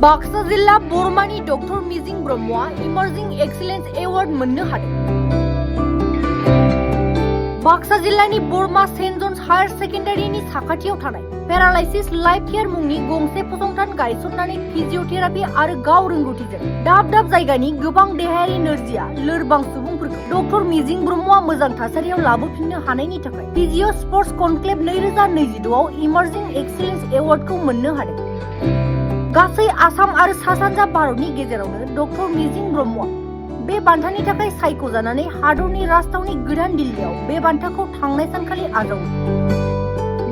बाक्सा जिल्ला बरमानि डक्टर मिजिं ब्रह्मआ इमार्जिं excellence award मोननो हादों। बाक्सा जिल्लानि बरमा सेन्ट जन्स हायर सेकेन्डारिनि साखाथियाव थानाय पेरालाइसिस लाइफ केयार मुंनि गंसे फसंथान गायसननानै फिजियोथेरापि आरो गाव रोंगौथिजों दाब दाब जायगानि गोबां देहायारि नोरजिया लोरबां सुबुंफोरखौ डक्टर मिजिं ब्रह्मआ मोजां थासारियाव लाबोफिननो हानायनि थाखाय फिजियो स्पर्ट्स कनक्लेव 2022 आव इमार्जिं एक्सिलेन्स एवार्डखौ मोननो हादों। गासै आसाम आरो सा सानजा भारतनि गेजेरावनो डक्टर मिजिं ब्रह्मआ बे बान्थानि थाखाय सायख'जानानै हादरनि राजथावनि गोदान दिल्लीआव बे बान्थाखौ थांनाय सानखालि आजावो।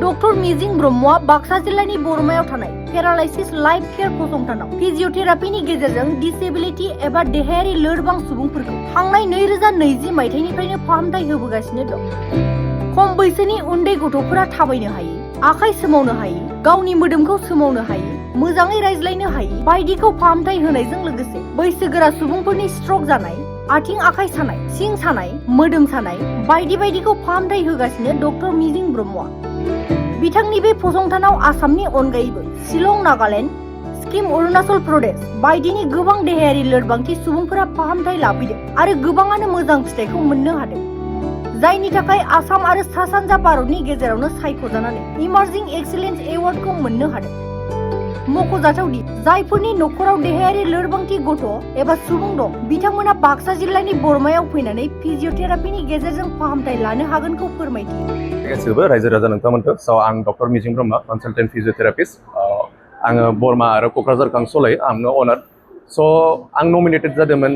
डक्टर मिजिं ब्रह्मआ बाक्सा जिल्लानि बरमायाव थानाय पेरालाइसिस लाइफ केयार फसंथानाव फिजियोथेरापिनि गेजेरजों डिसेबिलिटि एबा देहायारि लोरबां सुबुंफोरखौ थांनाय 2020 मायथाइनिफ्रायनो फाहामथाय होबोगासिनो दं। खम बैसोनि उन्दै गथ'फोरा थाबायनो हायै, आखाइ सोमावनो हायै, गावनि मोदोमखौ सोमावनो हायै, मोजाङै रायज्लायनो हायै बायदिखौ फाहामथाय होनायजों लोगोसे बैसोगोरा सुबुंफोरनि स्ट्रक जानाय, आथिं आखाइ सानाय, सिं सानाय, मोदोम सानाय बायदि बायदिखौ फाहामथाय होगासिनो डक्टर मिजिं ब्रह्मआ। बिथांनि बे फसंथानाव आसामनि अनगायैबो शिलं, नागालेण्ड, सिक्किम, अरुणाचल प्रदेश बायदिनि गोबां देहायारि लोरबांथि सुबुंफोरा फाहामथाय लाफैदों आरो गोबाङानो मोजां फिथायखौ मोननो हादों। जायनि थाखाय आसाम आरो सा सानजा भारतनि गेजेरावनो सायख'जानानै इमार्जिं एक्सिलेन्स एवार्डखौ मोननो हादों। मख'जाथावदि जायफोरनि नखराव देहायारि लोरबांथि गथ' एबा सुबुं दं बिथांमोना बाक्सा जिल्लानि बरमायाव फैनानै फिजियोथेरापिनि गेजेरजों फाहामथाय लानो हागोनखौ फोरमायथियो। गासिबो रायजो राजा नोंथांमोनखौ आं डक्टर मिजिं ब्रह्म कनसालटेन्ट फिजियोथेरापिस्ट आङो बरमा आरो क'क्राझार काउन्सिलाव आंनो अनार आं नमिनेटेड जादोंमोन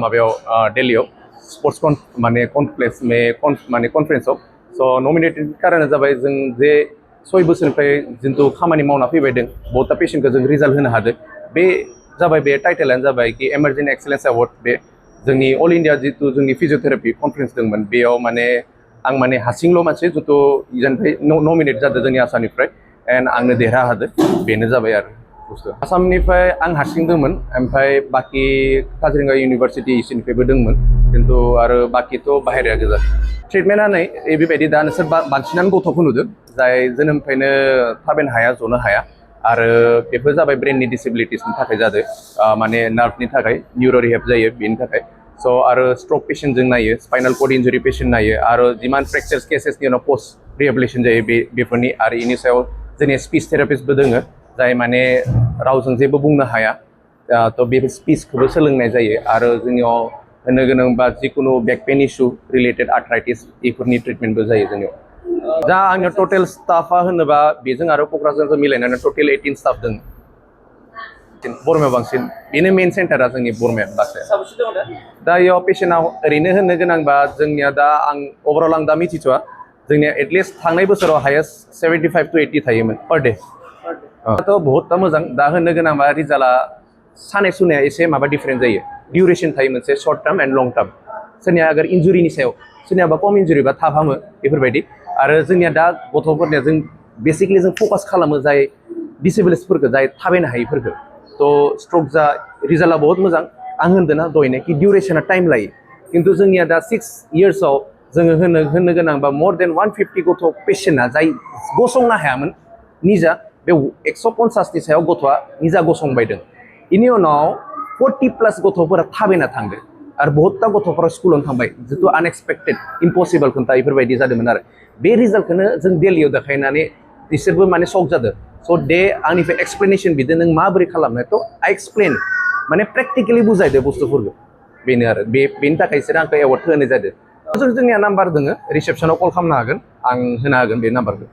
माबायाव दिल्लीयाव स्पर्ट्स कनक्लेव कनफारेन्सआव नमिनेटेड कारना जाबाय जों जे 6 बोसोरनिफ्राय जितु खामानि मावना फैबाय दं बहुतथा पेशेन्टखौ जों रिजाल्ट होनो हादों बे जाबाय बे टाइटेलानो जाबाय कि इमार्जिं एक्सिलेन्स एवार्ड बे जोंनि अल इन्डिया जितु जोंनि फिजियोथेरापि कनफारेन्स दंमोन बेयाव आं हारसिंल' मानसि जितु इजोंनिफ्राय नमिनेट जादों जोंनि आसामनिफ्राय एन्ड आंनो देरहा हादों बेनो जाबाय आरो बुस्थु आसामनिफ्राय आं हारसिं दंमोन ओमफ्राय बाखि काजिरङा इउनिभारसिटि इसिनिफ्रायबो दंमोन खिन्थु आरो बाखिथ' बाहेराया गोजा ट्रिटमेन्टआ नै बेबायदि दा नोंसोर बांसिनानो गथ'खौ नुदों जाय जोनोमनिफ्रायनो थाबायनो हाया जनो हाया आरो बेफोर जाबाय ब्रेननि डिसेबिलिटिसनि थाखाय जादों नार्भनि थाखाय निउर' रिहेब जायो बेनि थाखाय आरो स्ट्रक पेशेन्ट जों नायो स्पाइनाल कर्ड इन्जुरि पेशेन्ट नायो आरो जिमान फ्रेक्चार्स केसेसनि उनाव पस्ट रिहेबिलिटेसन जायो बेफोरनि आरो इनि सायाव जोंनि स्पिच थेरापिस्टबो दोङो जाय रावजों जेबो बुंनो हाया बे स्पिचखौबो सोलोंनाय जायो आरो जोंनियाव होनो गोनां बा जिखुनु बेक पेन इसु रिलेटेड आर्थराइटिस बेफोरनि ट्रिटमेन्टबो जायो जोंनियाव दा आंनियाव टटेल स्टाफा होनोबा बेजों आरो क'क्राझारजों मिलायनानै टटेल 18 स्टाफ दङ बरमायाव बांसिन बेनो मेन सेन्टारा जोंनि बरमाया बाक्साया दा इयाव पेशेन्टआव ओरैनो होननो गोनांबा जोंनिया दा आं अभारअल आं दा मिथिथ'वा जोंनिया एटलिस्ट थांनाय बोसोराव हायेस्ट 75 to 80 थायोमोन पर डे थ' बहुतथा मोजां दा होननो गोनांबा रिजाल्टआ सानाय सुनाया एसे डिफारेन्ट जायो डिउरेसन थायो मोनसे short term and long term सोरनिया अगर इन्जुरिनि सायाव सोरनियाबा खम इन्जुरिबा थाब हामो बेफोरबायदि आरो जोंनिया दा गथ'फोरनिया जों बेसिकलि जों फकास खालामो जाय डिसेबिलिटिसफोरखौ जाय थाबायनो हायिफोरखौ थ' स्ट्रक जा रिजाल्टआ बहुत मोजां आं होन्दोंना दहायनो कि डिउरेसना टाइम लायो खिन्थु जोंनिया दा 6 इयार्सआव जोङो होननो गोनांबा मर देन 150 गथ' पेशेन्टआ जाय गसंनो हायामोन निजा बे 150 नि सायाव गथ'आ निजा गसंबाय दं बेनि उनाव 40+ गथ'फोरा थाबायना थांदों आरो बहुतथा गथ'फोरा स्कुलावनो थांबाय जितु आनएक्सपेक्टेड इम्पसिबल खोन्था बेफोरबायदि जादोंमोन आरो बे रिजाल्टखौनो जों दिल्लीयाव देखायनानै बिसोरबो सक जादों दे आंनिफ्राय एक्सप्लेनेसन बिदों नों माबोरै खालामनाय थ' आइ एक्सप्लेन प्रेक्टिकेलि बुजायदो बुस्थुफोरखौ बेनो आरो बेनि थाखाय बिसोर आंखौ एवार्ड होनाय जादों जोंनिया नाम्बार दङ रिसेपसनाव कल खालामनो हागोन आं होनो हागोन बे नाम्बारखौ